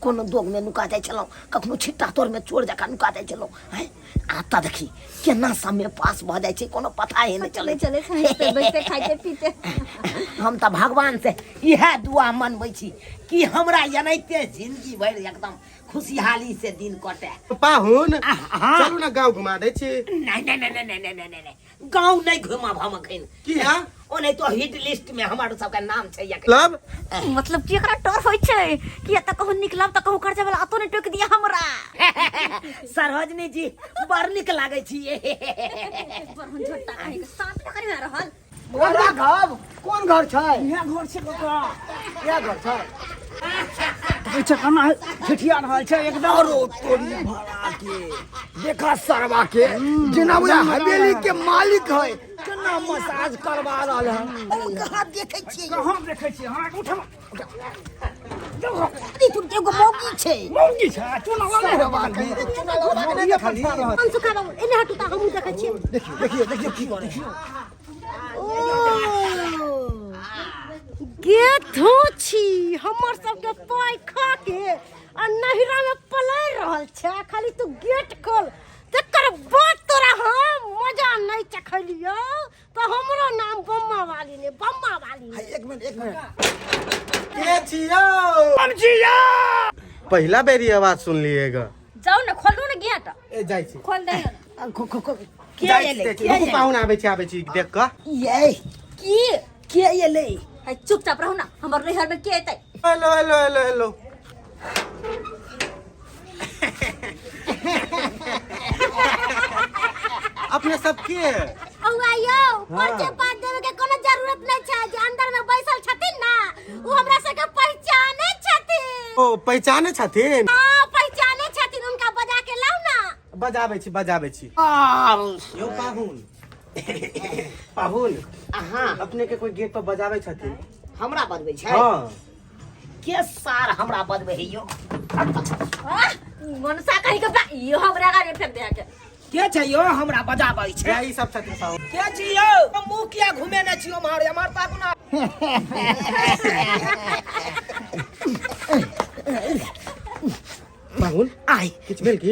कोनो दोगमे नुका जाइ छलहुँ कखनो छिट्टा तरमे चोर जकाँ नुका जाइ छलहुँ हैं आब तऽ देखी केना समय पास भऽ जाइ छै कोनो पता ही नहि चलै चले चले बैठते खाइते पीते हम तऽ भगवान से इएह दुआ मनबै छी कि हमरा एनाहिते जिंदगी भरि एकदम खुशहाली से दिन कटे पाहुन हाँ। चलू ना गाँव घुमा दै छी नहीं नहीं नहीं नहीं नहीं नहीं नहीं नहीं गाँव नहीं घुमाब हम अखन किया ओनाहितो तो हिट लिस्ट में हमर सबके नाम छै अखन। मतलब मतलब कि एकरा डर होइ छै कि एतऽ कहूँ निकलब तऽ कहूँ कर्जा वाला अतो नहि टोकि दिया हमरा सरोजनी जी बड़ नीक लागै छी बड़ झोटा कहीं के साँप पकड़ि में रहल राघव कोन घर छै इएह घर छै कका इएह घर छै देखै छै केना ठिठिया रहल छै एकदम अरो तोरी भरा के देखा सरवा के जेना बुझा हवेली के मालिक है केना मसाज करवा रहल है कहाँ देखै छियै कहाँ देखै छियै अहाँ उठम अरे तू एगो मौगी छै मौगी छै चुना वाला सरवा के चुना ललवा के नहि देखली अनसुखा बाबू एने हटू तऽ हमहूँ देखै छियै देखियो देखियो देखियो की करे गे धोछी हमर सबके पाइ खा के आ नहिरा में पलैर रहल छै खाली तू गेट खोल तकर बाद तोरा हम मजा नहीं चखलियो तो हमरो नाम बम्मा वाली ने बम्मा वाली ने एक मिनट एक मिनट के छियौ पहिला बेरी आवाज सुनलिएगा जाओ ने खोलू ने गेट ए जाइ छी खोल दे के जाइ छी, एलै जाइ छी। के रुकू एलै पाहुन आबै छी आबै छी देख कऽ ये की के एलै है चुपचाप रहू ना हमर नैहर में के एतै हेलो हेलो हेलो हेलो अपने सब के औआ यौ परिचय पात देवे के कोनो जरूरत नहीं छै जे अंदर में बैसल छथिन ना उ हमरा सबके पहचाने छथिन ओ पहचाने छथिन हां पहचाने छथिन उनका बजा के लाउ ना बजाबै छी बजाबै छी यौ पाहुन पाहुन अहाँ अपने के कोई गेट पर बजाबै छथिन हमरा बजबै छै हाँ के सार हमरा बजबै है यौ मनसा कहीं के बा यो हमरा गाड़ी फेंक दे के के छै यौ हमरा बजाबै छै या ई सब छथिन पाहुन के छी यौ मुँह किया घुमेने छी उम्हर एम्हर ताकू ना पाहुन आइ किछु भेल की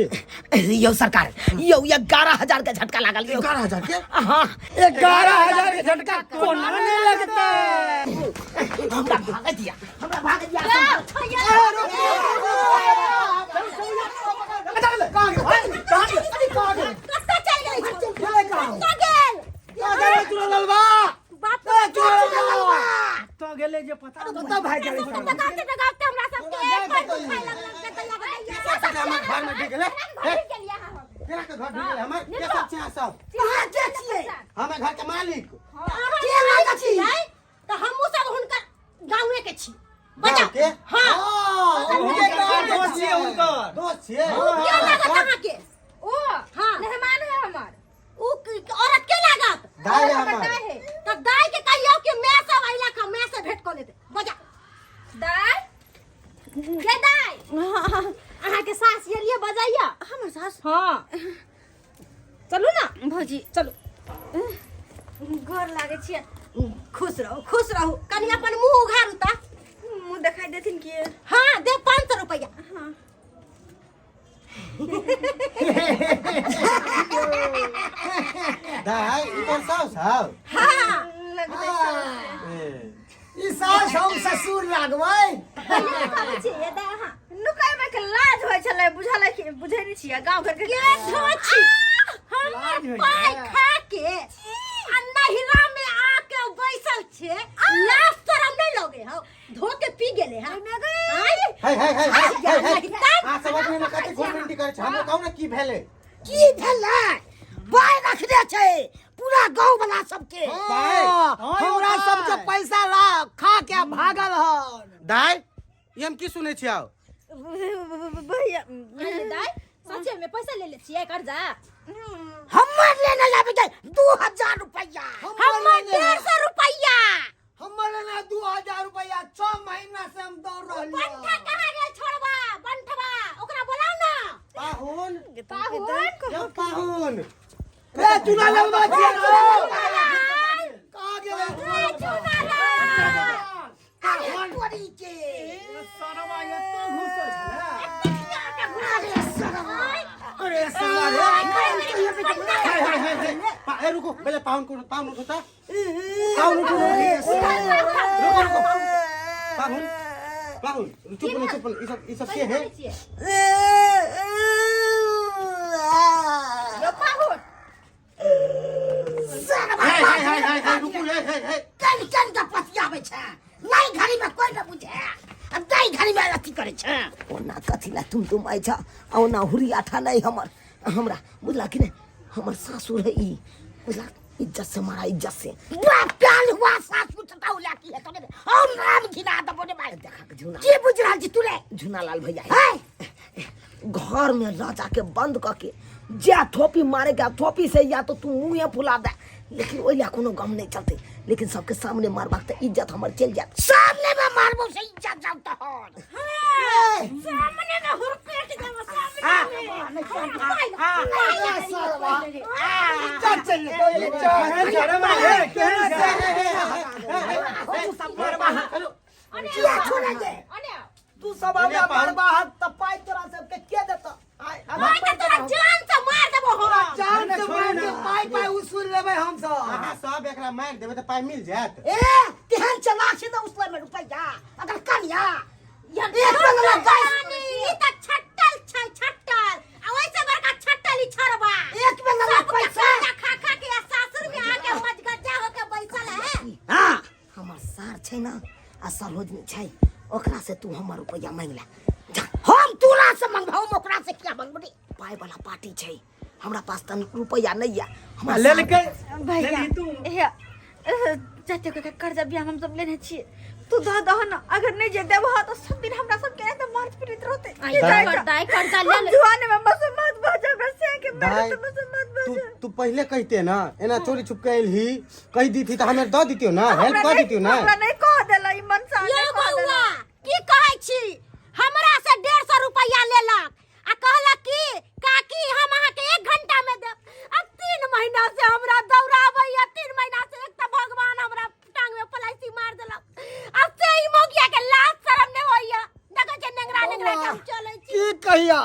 यौ सरकार यौ 11,000 के झटका लागल यौ 11,000 के हाँ 11,000 के झटका कोना नहीं लगता हमरा भागे दिया हमरा भागे दिया कत्ता चल गेलै कत्ता गेल बाप तो गेलै जे पता नहि। कतऽ भागि गेलै डगाते डगाते हमरा सबके पैर दुखाय लगल कतऽ लगल हमर घर में ढुकि गेलै हे, केना के घर ढुकि गेलै हमर के सब छै अहाँ सब अहाँ के छियै हमे घर के मालिक के लागत छियै तऽ हमहूँ सब हुनकर गाँवे के छी गाँव के हाँ उनके गाँव के दोस्त छियै हुनकर दोस्त छियै के लागत अहाँके ओ हाँ मेहमान है हमार उ औरत के लागत दाय है हमर है तऽ दाय के कहियो कि मैं सब अइला का मैं से भेंट कऽ लेते बजा दाय के दाय अहाँ के सास ये बजाइया हमर सास हाँ चलू ना भौजी चलू गोर लागै छियै खुश रहू खुश रहू कनि अपन मुंह उघारू तऽ मुँह देखाई देथिन कि हाँ दे 500 रुपया हाँ दाय ई तोर साउस हौ हाँ लगतै साउस ए, ई सास हम ससुर लागबै पहिले कहै छियै दाय अहाँ नुकाइमे के लाज होइ छलै बुझल कि बुझै नहि छियै गाँव घर के के धोछी हमर पाइ खा के आ नहिरा में आके बैसल छे लाज शरम नहीं लगे हो धो के पी गेले हां हे हे हे हे हे हे नहीं अहाँ सब अपने में कते घुरमिंटी करै छै हमरा कहू ने की भेलै की भेलै बाय रखने छै पूरा गाँव वाला सबके दाय हमरा सबके पैसा ला खा के भागल हन दाय ई हम की सुनै छियै आउ भैया दाई सच्चे में पैसा ले ले छियै कर्जा हमर लेने जाबे के 2000 रुपया हमर 150 रुपया हमर लेना 2000 रुपया 6 महीना से हम दौड़ रहलियै बंठा कहाँ गेल छोड़बा बंठवा ओकरा बोलाउ ना पाहुन पाहुन पाहुन यौ पाहुन ए चुना ललबा छियै कहाँ गेलै अरे तोरी के सरवा एतो घुसल छलै अरे सरवा अरे सरवा रे हाय हाय हाय हाय ए रुको पहले पाहुन को पाहुन उठो ता पाहुन उठो रुको रुको पाहुन पाहुन चुप नहीं चुप नहीं ई सब ई सब के है यो पाहुन हाय हाय हाय हाय हाय रुकू हे हे हे कन कन के पतियाबै छै नहीं घड़ी में कोई न बुझे आ नहीं घड़ी में अथी करे छै ओना कथी ला तुम तुम आइ छ आ ओना हुरिया ठा नहीं हमर हमरा बुझला कि नहीं हमर सासुर है ई बुझला इज्जत से मारा इज्जत से बाप प्याल हुआ सासु चटाउ लाकी है तोने और नाम घिना दबो ने मार देखा के झुना की बुझ रहल छी तू रे झुना लाल भैया है घर में ल जाके बंद करके जे थोपी मारे के थोपी से या तो तू मुँहे फुला दे लेकिन ओहि ला कोनो गम नहीं चलते लेकिन सबके सामने मारबाक तऽ इज्जत हमर चलि जायत सामने में मारबो से इज्जत जाउ तहन सामने में हुरपेट देबो सामने में इज्जत चल केहन शरम है केहन किया छोड़े दे अने तू सब हमरा मारबाहक तऽ पाइ तोरा सबके के देतऽ आइ हम मार के तोरा जान से मार देबो हम जान से मार के पाई पाई उसूल लेबै हम सब अहाँ सब एकरा मारि देबै तऽ पाइ मिल जायत ए तेहन चलाक छै तऽ उसले में रुपैया अगर कनिया एक बंगला गाय ई त छट्टल छै छट्टल आ ओइसे बड़का छट्टल ई छड़बा एक बंगला सबके पैसा कर्जा खा खा के आ सासुर में आके मजगज्जा होके बैसल है हां हमर सार छै ने आ सरोजनी छै ओकरा से तू हमर रुपैआ मांगि ले जा हम तोरा से मंगबौ हम ओकरा से किया मंगबो रे पाइ वाला पार्टी छै हमरा पास तन रुपैआ नहीं है हमरा लेलकै भैया लेलही तू हे चाचा के कर्जा बियाह हम सब लेने छियै तू दह दह ना अगर नहीं जे देबह तो सब दिन हमरा सब के तो मार पीड़ित रहते आई दाई। दाई कर्जा ले हम ले जुआने में बस मत बजा हमरा से के मेरे दाई, तो बस मत तू बजा तू पहले कहते ना एना चोरी छुप के एलही कहि दी थी तऽ हमे दऽ दितियो ना हेल्प हमरा कऽ नहीं दितियो ना हमरा नहीं कह देला ई मनसा यो नहीं कह देला बउआ की कहै छी हमरा से 150 रुपया लेलक आ कहलक कि काकी हम अहाँके एक घंटा में देब आ 3 महीना से हमरा दौड़ाबैया 3 महीना से एक तऽ भगवान हमरा टांग में पलाइसी मार देलक आ से ई मौगिया के लाज शरम नहीं होइया देखै छै नेंगरा नेंगरा के हम चलै छी की कहिया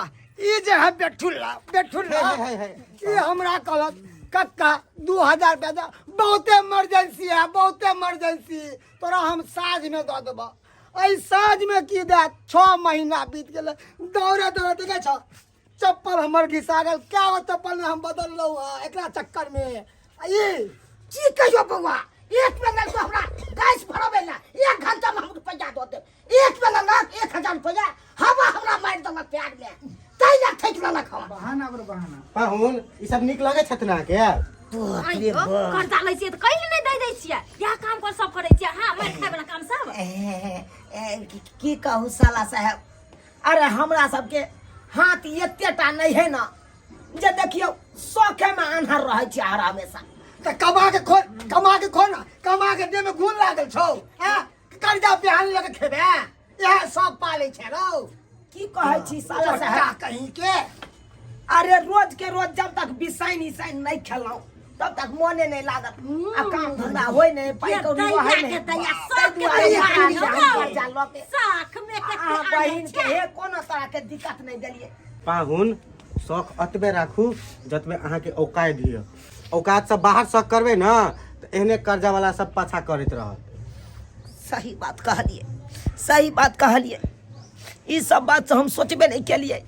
ई जे है बेठुल्ला बेठुल्ला हे, हे, हे, हे। ई हमरा कहलक कक्का 2000 रुपया दे बहुते इमरजेंसी है बहुते इमरजेंसी तोरा हम साँझ में दऽ देबऽ एहि साँझ में की देत 6 महीना बीत गेलै दौड़े दौड़े देखै छ चप्पल हमर घिसा गेल क्या गो चप्पल हम बदललहुँ हँ एकरा चक्कर में आ ई की कहियो बौआ एक बेला तो हमरा गैस भरबै ला एक घंटा में हम रुपैया दऽ देब एक बेला लग 1000 रुपैया हवा हमरा मारि देलक प्यार में ताहि ला ठकि लेलक हम बहाना पर बहाना पाहुन ई सब नीक लगै छथि ने अहाँके बाप रे आँय, बाप। कर्जा लै छियै तऽ कैले नहि दै दै छियै इएह काम कर सब करै छियै हाँ मारि खाय वाला काम सब ए, ए, की- की कहू साला साहेब अरे हमरा सबके हाथ एतेटा नहीं है ना जे देखियौ शौखे में आन्हर रहै छी हर हमेशा तऽ कमा के खो कमा के खो ना कमा के देह में घुन लागल छौ हैं कर्जा बिहान लगे खेबे इएह सब पालै छै रौ की कहै छी साला चट्टा साहेब कहीं के अरे रोज के रोज जब तक बिसाइन इसाइन नहीं खेलौं तब तक मोने नहीं लागत आ काम धंधा होय नहीं पाई कौड़ी दैया रहै के नहीं दैया, ताहि सबके दुआरे दैया हम के कर्जा लऽ के साख में कते अहाँ आनै बहिन के छै हे कोनो तरह के दिक्कत नहीं देलियै पाहुन शौक अतबे राखू जतबे अहाँके औकात दिअ औकातसँ बाहर शौक करबै ने तऽ एहने कर्जा वाला सब पाछा करैत रहत सही बात कहलियै सही बात कहलियै ई सब बात से हम सोचबे नहीं केलियै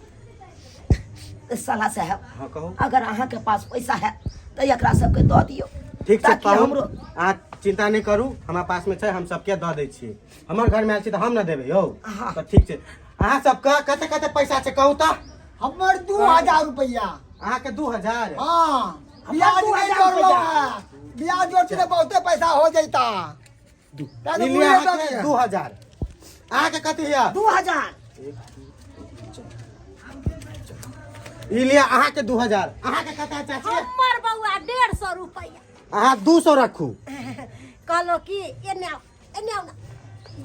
साला साहब हाँ कहू अगर अहाँ के पास पैसा है तो एकरा सबके दऽ दियौ ठीक छै ताकि पाहुन हमरो अहाँ चिंता नहि करू हमरा पासमे छै हम सबके दऽ दै छियै हमर घरमे आयल छी तऽ हम ने देबै यौ हाँ। तऽ ठीक छै अहाँ सबके कते कते पैसा छै कहू तऽ हमर 2000 रुपैआ अहाँके 2000 हाँ ब्याज दू नहीं हजार जोड़लो रुपैआ। है ब्याज जोड़ती तो बहुते पैसा हो जाता तैं तो ई लिअ बुझे अहाँके दऽ 2000 अहाँके कथी यऽ 2000 ई लिअ अहाँके 2000 अहाँके कते चाची हमर बौआ 150 रुपैआ अहाँ 200 रखू कहलो कि एने आउ एने आउ ना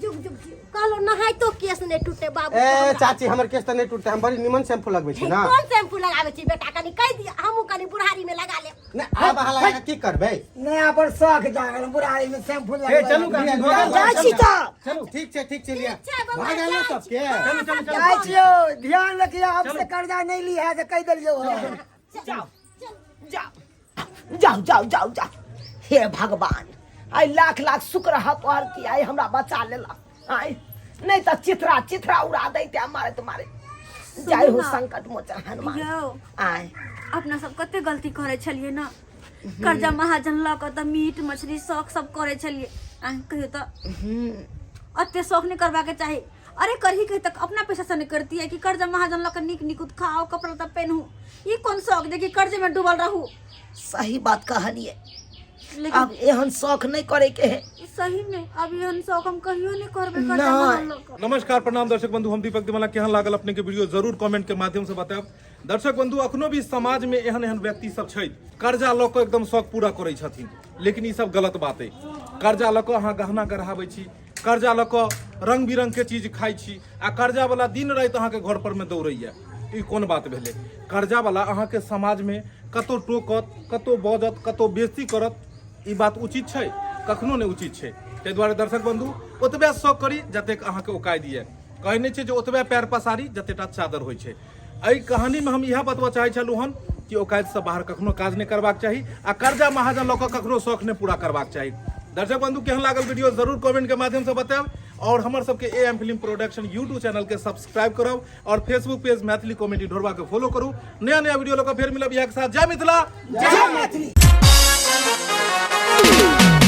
जुग जुग जियो। कहलो नहाइतो केस नहि टूटे बाबू ए हमरा। चाची हमर केस तऽ नहि टूटतै हम बड़ी निमन शैम्पू लगबै छी ना कोन शैम्पू लगाबै छी बेटा कनि कहि दिअ हमहूँ कनि बुढ़ारी में लगा लेब नहि आब अहाँ लगा कऽ की करबै नया पर शौख जागल बुढ़ारी में शैम्पू ए चलू काकी भऽ गेल जाइ छी तऽ चलू ठीक छै ठीक छै लिअ ठीक छै, बौआ, भऽ गेल ने जाइ छी। सबके चलू चलू चलू जाइ छियौ ध्यान रखिए आपसे कर्जा नहीं ली है से कहि देलियौ हन जाओ जाओ जाओ जाओ जाओ जाओ हे भगवान आइ लाख लाख शुक्र है तोहर की आइ हमरा बचा लेलक आइ नहीं तऽ चिथड़ा चिथड़ा उड़ा दैते मारे तुम्हारे जय हो ना। संकट मोचन हनुमान यौ आय अपना सब कते गलती करे छलियै ना कर्जा महाजन लऽ कऽ तऽ मीट मछली शौक सब करे छलियै अहाँ कहियो तऽ अते शौक नहि करबाके चाही अरे करही कही तक अपना पैसा से नहीं करती है कि कर्जा महाजन लऽ कऽ नीक निकुत खाओ कपड़ा लत्ता पहनू ई कोन शौक जे कि कर्जे में डूबल रहू सही बात कहलिए लेकिन अब एहन शौक नहीं करे के है सही में अब एहन शौक हम कहियो नहीं करबे कर्जा नहीं। महाजन लऽ कऽ नमस्कार प्रणाम दर्शक बंधु हम दीपक दिवाला केहन लागल अपने के वीडियो जरूर कमेंट के माध्यम से बतायब दर्शक बंधु अखनो भी समाज में एहन एहन व्यक्ति सब छै कर्जा लऽ कऽ एकदम शौक पूरा करै छथिन लेकिन ई सब गलत बात अइ कर्जा लऽ कऽ अहाँ गहना गढ़ाबै छी कर्जा लऽ कऽ रंग बिरंग के चीज खाइ छी आ कर्जा वाला दिन राति अहाँके घर पर में दौड़ैया ई कोन बात भेलै कर्जा वाला अहाँके समाज में कतौ टोकत कतौ बजत कतौ बेइज्जती करत ई बात उचित छै कखनो नहि उचित छै ताहि दुआरे दर्शक बंधु ओतबे शौक करी जतेक अहाँके औकाति यऽ कहै नहि छै जे ओतबे पैर पसारी जतेटा चादर होइ छै एहि कहानीमे हम इएह बतबऽ चाहै छलहुँ हन कि औकातिसँ बाहर कखनो काज नहि करबाक चाही आ कर्जा महाजन लऽ कऽ कखनो शौक नहि पूरा करबाक चाही दर्शक बंधु केहन लागल वीडियो जरूर कमेंट के माध्यम से बतायब और हमर सबके A M film production YouTube channel के सब्सक्राइब करब और फेसबुक पेज मैथिली कॉमेडी ढोरबा के फॉलो करू नया नया वीडियो लऽ कऽ फेर मिलब इएह के साथ जय मिथिला जय मैथिली जय